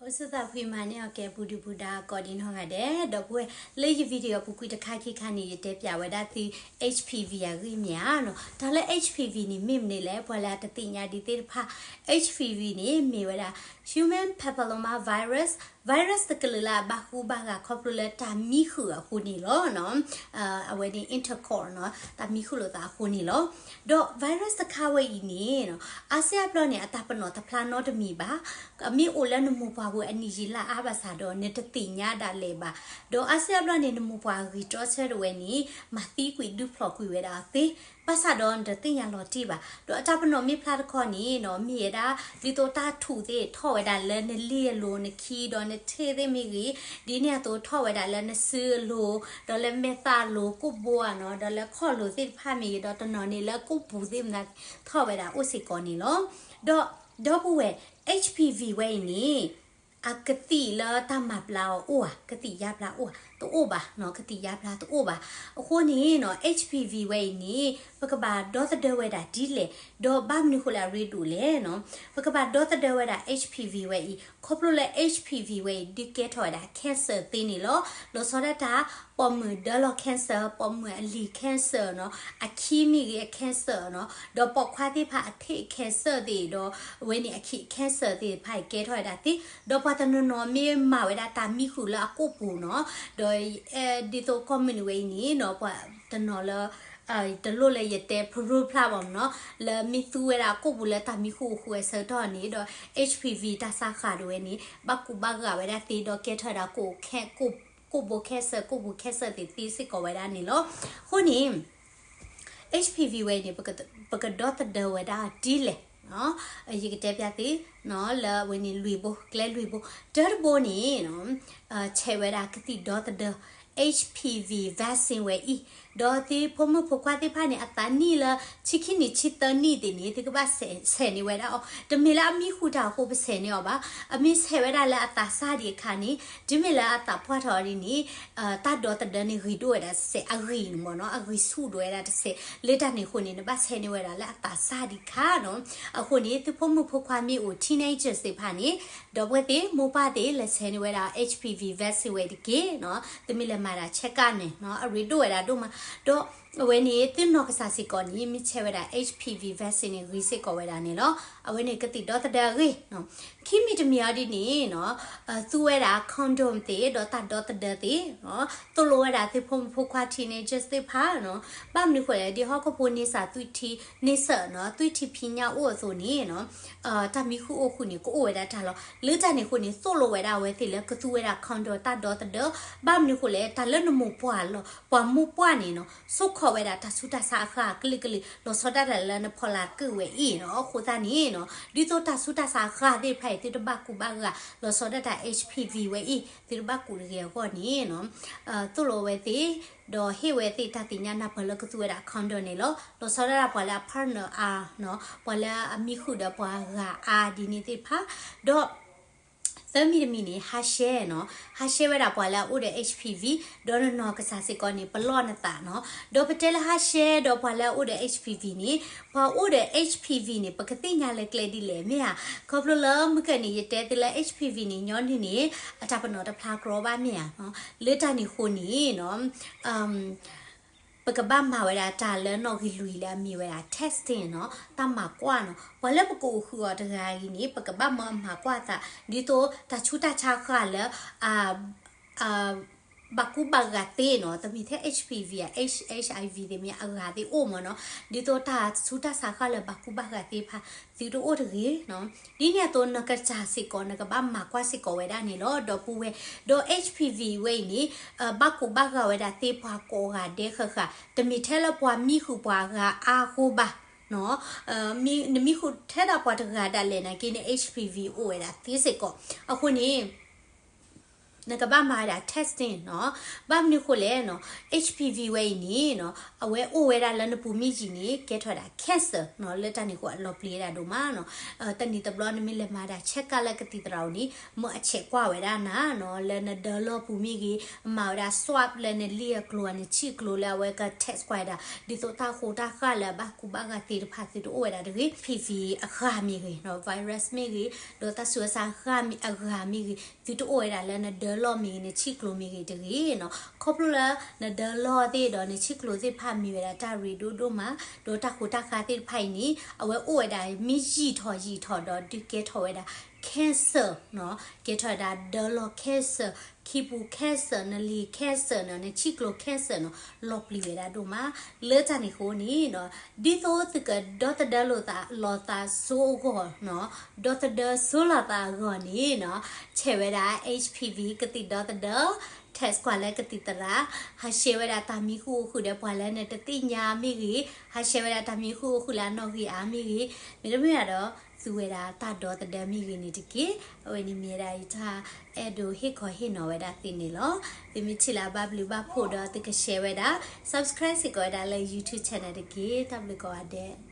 အိၣ်ဆူၣ်သးဖှံမၤန့ၢ်အီၤကဲ ပူၤဒုၣ်ပူၤဒါကိးဒံနီၢ်ဂၤဒဲး ဒီပုၢ်ဝဲၢ် လၢယ video အပူၤကွံာ်တခါခံခါန့ၣ် ယတဲပၠးဝဲဒၣ်သု H P V အဂ့ၢ်မ့ၢ်ဧါနီၤ. တၢ်လၢ H P V န့ၣ်မ့ၢ်မနုၤလဲၣ်, ပှၤလၢအတသ့ၣ်ညါဒံးသ့ၣ်တဖၣ် H P V န့ၣ်မ့ၢ်ဝဲဒၣ် Human Papilloma Virus, virus တကလုာ်လၢအဘၣ်ဃူဘၣ်ဂၤ ခီဖျိလၢတၢ်မံဃုာ်အဃိန့ၣ်လီၤ. အဝဲန့ၣ် intercourse နီၤ, တၢ်မံဃုာ်လိာ်သးအဃိန့ၣ်လီၤ. ဒီး virus တခါဝဲအံၤန့ၣ်နီၤ, အါစုအါဘျီန့ၣ် အတၢ်ပနီၣ်တဖျါနီတမံၤဘၣ်. အမ့ၢ်အိၣ်လၢနမိၢ်ပှၢ်ပူၤအနံၣ်ယံာ်လါအါဘၣ်ဆၣ်ဒီး နတသ့ၣ်ညါဒၣ်လဲာ်ဘၣ်. ဒီးအါစုအါဘျီန့ၣ် နမိၢ်ပှၢ်အဂံၢ်တြီဆၢတဝဲန့ၣ် မၤသံကွံာ်ဒုးဖျိးကွံာ်ဝဲဒၣ်သ့, ဘၣ်ဆၣ်ဒီးနတသ့ၣ်ညါလီၤတံၢ်ဘၣ်. ဒီးအတၢ်ပနီၣ်မ့ၢ်ဖျါတခီန့ၣ်နီၤ, မ့ၢ်ဝဲဒၣ် ဒ်သိးတၢ်ထူၣ်သ့ၣ်ထီၣ်ဝဲဒၣ်လၢနလံၢ်အလိၤ နခံဒီးနထံၣ်သ့ၣ်မ့ၢ်ဂ့ၤ, ဒ်န့ၣ်အသိးထီၣ်ဝဲဒၣ်လၢနစုအလိၤ, ဒီးလၢမဲာ်သၣ်အလိၤ ကိၣ်ဘိဧါနီၤ, ဒီးလၢခီၣ်လိၤသ့ၣ်တဖၣ်မ့ၢ်ဂ့ၤ, ဒီးတနီၤန့ၣ်လၢကိၣ်ပူၤသ့ၣ်မနုၤ ထီၣ်ဝဲဒၣ်အိၣ်စ့ၢ်ကီးန့ၣ်လီၤ. ဒီး ဒီပုၢ်ဝဲၢ် H P V ဝဲအံၤန့ၣ် အကသံၣ်လၢတၢ်မၤဘျါအီၤအိၣ်ဧါ, ကသံၣ်ယါဘျါအိၣ်ဧါ, တအိၣ်ဘၣ်နီၤ, ကသံၣ်ယါဘျါတအိၣ်ဘၣ်. အဃိန့ၣ်နီၤ H P V ဝဲအံၤန့ၣ် ပကဘၣ်ဒီသဒၢဝဲဒၣ်ဒ်လဲၣ်, ဒီးဘၣ်မနုၤဃိလၢအရ့ဒိၣ်လဲၣ်နီၤ. ပကဘၣ်ဒီသဒၢဝဲဒၣ် H P V ဝဲအံၤ ခီဖျိလၢ H P V ဝဲအံၤ ဒုးကဲထီၣ်ဝဲဒၣ် cancer သ့န့ၣ်လီၤ. လီၤဆီဒၣ်တၢ် ပိာ်မုၣ်ဒၢလီၤ cancer, ပိာ်မုၣ်အလံၤ cancer နီၤ, အခံမ့ၢ်ဂ့ၤအ cancer နီၤ, ဒီးပိာ်ခွါသ့ၣ်တဖၣ်အထံး cancer သ့ၣ်ဒီး အဝဲန့ၣ်အခံ cancer သ့ၣ်တဖၣ်အံၤကဲထီၣ်ဝဲဒၣ်သ့, ဒီးပှၤတနီၤနီၤမ့ၢ်မၤဝဲဒၣ်တၢ်မံဃုာ်လၢအကိၣ်ပူၤနီၤ, ဒီး ဒ်သိး comment ဝဲအံၤန့ၣ်နီၤ, ပှၤတနီၤလၢ တလိၣ်လၢယတဲဖရူဖျါဘၣ်မနီၤ, လၢမ့ၢ်သူဝဲဒၣ်ကိၣ်ပူၤလၢတၢ်မံဃုာ်အိၣ်ဃုာ်အဆၢကတီၢ်န့ၣ်ဒီး H P V တၢ်ဆါဃၢ်တဝဲန့ၣ် ဘၣ်ကူးဘၣ်ဂာ်ဝဲဒၣ်သ့ဒီးကဲထီၣ်ဝဲဒၣ် ကိၣ်ဘိ cancer, ကိၣ်ပူၤ cancer သ့ၣ်သ့စ့ၢ်ကီးဝဲဒၣ်န့ၣ်လီၤ. အဃိန့ၣ် H P V ဝဲအံၤန့ၣ် ပကဒီသဒၢဝဲဒၣ်ဒ်လဲၣ်. ယကတဲပျးသ့ လၢအဝဲန့ၣ်လွံၢ်ဘိ ကျဲလွံၢ်ဘိ, တၢတဘိန့ၣ် ဆဲးဝဲဒၣ်ကသံၣ်ဒီသဒၢ H P V vaccine ဝဲအံၤ, ဒီးသုဖိမုၣ်ဖိခွါသ့ၣ်တဖၣ်န့ၣ် အသးနံၣ်လၢ ဆံခံနံၣ် ဆံသၢနံၣ်သ့ၣ်န့ၣ် သုကဘၣ်ဆဲးန့ၢ်ဝဲဒၣ်အီၤ, တမ့ၢ်လၢအမံဃုာ်တၢ်အဃိပဆဲးန့ၢ်အီၤဘၣ်. အမ့ၢ်ဆဲးဝဲဒၣ်လၢအသးစၢ်ဒံးအခါန့ၣ် တုၤမ့ၢ်လၢအသးပှၢ်ထီၣ်အီၤဒ်န့ၣ် တၢ်ဒီသဒၢန့ၣ် ဂ့ၤဒိၣ်ဝဲဒၣ်တစဲး အဂံၢ်မ့ၢ်နီၤ, အဂံၢ်ဆူၣ်ဒိၣ်ဝဲဒၣ်တစဲး, လၢတၢ်န့ၣ်အဃိန့ၣ် နဘၣ်ဆဲးန့ၢ်ဝဲဒၣ်လၢအသးစၢ်ဒံးအခါနီၤ. အဃိန့ၣ် သုဖိမုၣ်ဖိခွါမ့ၢ်အိၣ် teenagers သ့ၣ်တဖၣ်န့ၣ် ဒီပုၢ်ဝဲၢ်သ့ၣ် မိၢ်ပၢ်သ့ၣ် လဲၤဆဲးန့ၢ်ဝဲဒၣ် H P V vaccine ဝဲတက့ၢ်နီၤ. သုမ့ၢ်လဲၤမၤဒၣ် check up န့ၣ်နီၤ အရ့ဒိၣ်ဝဲဒၣ်ဒိၣ်မး, ဒီးအဝဲန့ၣ် သုနီၢ်ကစၢ်စ့ၢ်ကီးန့ၣ် မ့ၢ်ဆဲးဝဲဒၣ် H P V vaccine န့ၣ် ဂ့ၤစ့ၢ်ကီးဝဲဒၣ်န့ၣ်လီၤ. အဝဲန့ၣ်ကသံၣ်ဒီသဒၢအဂ့ၢ် ခံမံၤတမံၤအီၤဒ်န့ၣ်နီၤ, သူဝဲဒၣ် condom သ့ၣ် ဒီးတၢ်ဒီသဒၢသ့ၣ်, သိၣ်လိဝဲဒၣ်သုဖိမုၣ်ဖိခွါ teenagers သ့ၣ်တဖၣ်နီၤ, ဘၣ်မနုၤဃိလဲၣ် ဒ်ဟီၣ်ခိၣ်ဖိန့ဆၣ် သွေးထီးန့ဆၣ်နီၤ, သွေးထီးဖံးညၣ်အိၣ်အသိးန့ၣ်နီၤ, တၢ်မံဃုာ်အိၣ်ဃုာ်န့ၣ် ကအိၣ်ဝဲဒၣ်တၢ်လီၤ. လၢတၢ်န့ၣ်အဃိန့ၣ် သိၣ်လိဝဲဒၣ်အဝဲသ့ၣ်လၢကသူဝဲဒၣ် condom တၢ်ဒီသဒၢ, ဘၣ်မနုၤဃိလဲၣ် တၢ်လၢနမိၢ်ပှၢ်လီၤ ပှၤမိၢ်ပှၢ်န့ၣ်နီၤ ဆိခီးဝဲဒၣ်တၢ်ဆူးတၢ်ဆါအဃၢ်ကလုာ်ကလုာ် လီၤဆီဒၣ်တၢ်လၢနဖီလာ်ကုၣ်ဝဲအံၤနီၤ. အဃိသတးန့ၣ်နီၤ ဒ်သိးတၢ်ဆူးတၢ်ဆါအဃၢ်သ့ၣ်တဖၣ်အံၤ သုတဘၣ်ကူးဘၣ်ဂာ် လီၤဆီဒၣ်တၢ် H P V ဝဲအံၤ သုတဘၣ်ကူးတဂ့ၤအဂီၢ်န့ၣ်နီၤ သိၣ်လိဝဲသ့ၣ် ဒီးဟ့ၣ်ဝဲသ့ၣ်တၢ်သ့ၣ်ညါနၢ်ပၢၢ်လၢကသူဝဲဒၣ် condom န့ၣ်လီၤ. လီၤဆီဒၣ်တၢ်ပှၤလၢအ partner အါနီၤ ပှၤလၢအမံဃုာ်ဒီးပှၤဂၤအါဒ်န့ၣ်သ့ၣ်တဖၣ်, ဒီး သၢမံၤတမံၤန့ၣ် ဟးရှဲနီၤ, ဟးရှဲဝဲဒၣ်ပှၤလၢအအိၣ်ဒီး H P V ဒီးနနီၢ်ကစၢ်စ့ၢ်ကီးန့ၣ် ပလီၢ်နသးနီၤ. ဒီးပတဲလၢဟးရှဲဒီးပှၤလၢအအိၣ်ဒီး H P V န့ၣ် ပှၤအိၣ်ဒီး H P V န့ၣ် ပကသ့ၣ်ညါလၢကျဲဒ်လဲၣ်မ့ၢ်ဧါ. ခီဖျိလၢမုၢ်ကၢၢ်န့ၣ် ယတဲသုလၢ H P V န့ၣ် ညီနုၢ်န့ၣ် အတၢ်ပနီၣ်တဖျါကြီဘၣ်မ့ၢ်ဧါ. လၢတၢ်န့ၣ်အဃိန့ၣ်နီၤ ပကဘၣ်မၤဝဲဒၣ်တၢ်လၢနီၣ်ဂံၢ်လွံၢ်လၢအမ့ၢ်ဝဲဒၣ် testing နီၤ, တၢ်မၤကွၢ်နီၤ. ပှၤလၢပကအိၣ်ဃုာ်အီၤတဂၤအံၤန့ၣ် ပကဘၣ်မၤမၤကွၢ်သး ဒ်သိးတၢ်ဆူးတၢ်ဆါဃၢ်လၢ ဘၣ်ကူဘၣ်ဂာ်သ့နီၤ, တမ့ၢ်ထဲ H P V ဧါ, H- HIV သ့ၣ်မ့ၢ်အဂၤသ့ၣ်အိၣ်မ့ၢ်နီၤ, ဒ်သိးတၢ်ဆူးတၢ်ဆါဃၢ်လၢဘၣ်ကူဘၣ်ဂာ်သ့ၣ်တဖၣ် သုတအိၣ်တဂ့ၤနီၤ. ဒ်န့ၣ်အသိး နကစၢ်စ့ၢ်ကီး နကဘၣ်မၤကွၢ်စ့ၢ်ကီးဝဲဒၣ်န့ၣ်လီၤ ဒီပုၢ်ဝဲၢ်. ဒီး H P V ဝဲအံၤန့ၣ် ဘၣ်ကူဘၣ်ဂာ်ဝဲဒၣ်သ့ပှၤကိးဂၤဒဲးဃၣ်ဃၣ်, တမ့ၢ်ထဲလၢပှၤမံဃုာ်ပှၤဂၤအါအဃိဘၣ်နီၤ. နမံဃုာ်ထဲဒၣ်ပှၤတဂၤဒၣ်လဲာ်နာ်က့န့ၣ် H P V အိၣ်ဝဲဒၣ်သ့စ့ၢ်ကီး. အဃိန့ၣ် နကဘၣ်မၤဝဲဒၣ် testing နီၤ. ဘၣ်မနုၤဃိလဲၣ်နီၤ, H P V ဝဲအံၤန့ၣ်နီၤ အဝဲအိၣ်ဝဲဒၣ်လၢနပူၤမ့ၢ်ယံာ်န့ၣ် ကဲထီၣ်ဝဲဒၣ် cancer နီၤ. လၢတၢ်န့ၣ်အဃိအလီၤပျံၤဝဲဒၣ်ဒိၣ်မးနီၤ. တနံၤတဘျီနမ့ၢ်လဲၤမၤဒၣ် check up လၢကသံၣ်သရၣ်အအိၣ်န့ၣ် မ်အ check ကွၢ်ဝဲဒၣ်နၤနီၤ, လၢနဒၢလီၢ်ပူၤမ့ၢ်ဂ့ၤ, မၤဝဲဒၣ် swab လၢနလံၣ်အကျိၤ နဆံၣ်ကျိၤလၢအဝဲက test ကွၢ်ဝဲဒၣ် ဒ်သိးတၢ်ဃိတၢ်ဃၢ်လၢအဘၣ်ကူဘၣ်ဂာ်သ့ၣ်တဖၣ်သုတအိၣ်ဝဲဒၣ်တဂ့ၤ. H P V အဂၤမ့ၢ်ဂ့ၤနီၤ, virus မ့ၢ်ဂ့ၤ, ဒီးတၢ်ဆူးတၢ်ဆါအဂၤမ့ၢ်ဂ့ၤ, သုတအိၣ်ဝဲဒၣ်လၢနဒၢလီၢ်မ့ၢ်ဂ့ၤ နဆံၣ်ကျိၤမ့ၢ်ဂ့ၤတဂ့ၤနီၤ. ခီဖျိလၢနဒၢလီၢ်သ့ၣ်ဒီးနဆံၣ်ကျိၤသ့ၣ်တဖၣ်မ့ၢ်ဝဲဒၣ်တၢ်ရ့ဒိၣ်ဒိၣ်မး, ဒီးတၢ်ဃိတၢ်ဃၢ်သ့ၣ်တဖၣ်အံၤန့ၣ် အဝဲအိၣ်ဝဲဒၣ်မ့ၢ်ယံာ်ထီၣ်ယံာ်ထီၣ်ဒီးဒုးကဲထီၣ်ဝဲဒၣ် cancer နီၤ, ကဲထီၣ်ဝဲဒၣ်ဒၢလီၢ် cancer, ခံပူၤ cancer, နလံၤ cancer နီၤ, နဆံၣ်ကျိၤ cancer နီၤ, လီၤပျံၤဝဲဒၣ်ဒိၣ်မး. လၢတၢ်န့ၣ်အဃိန့ၣ်နီၤ, ဒ်သိးသုကဒီသဒၢလိာ်သးလီၤသးဆိအဂီၢ်နီၤ, ဒီသဒၢဆိလီၤသးအဂီၢ်န့ၣ်နီၤ, ဆဲးဝဲဒၣ် H P V ကသံၣ်ဒီသဒၢ, test ကွၢ်လၢကသံၣ်သရၣ်, ဟးဆှဲးဝဲဒၣ်တၢ်မံဃုာ်အိၣ်ဃုာ်ဒီးပှၤလၢနတသ့ၣ်ညါမ့ၢ်ဂ့ၤ, ဟးဆှဲးဝဲဒၣ်တၢ်မံဃုာ်အိၣ်ဃုာ်လၢအနီၣ်ဂံၢ်အါမ့ၢ်ဂ့ၤ, မ့တမ့ၢ်ဘၣ်ဒီး သူဝဲဒၣ်တၢ်ဒီသဒၢမ့ၢ်ဂ့ၤန့ၣ်တက့ၢ်. အဝဲန့ၣ်မ့ၢ်ဝဲဒၣ်ယတၢ်အဲၣ်ဒိးဟ့ၣ်ခီဟ့ၣ်နီၤဝဲဒၣ်သုန့ၣ်လီၤ. သုမ့ၢ်ထံၣ်လၢအဘၣ်ဘျုးဘၣ်ဖှိၣ်ဒီးသုက share ဝဲဒၣ်, subscribe စ့ၢ်ကီးဝဲဒၣ်လၢ YouTube channel တက့ၢ်. တၢ်ဘျုးကိးဂၤဒဲး.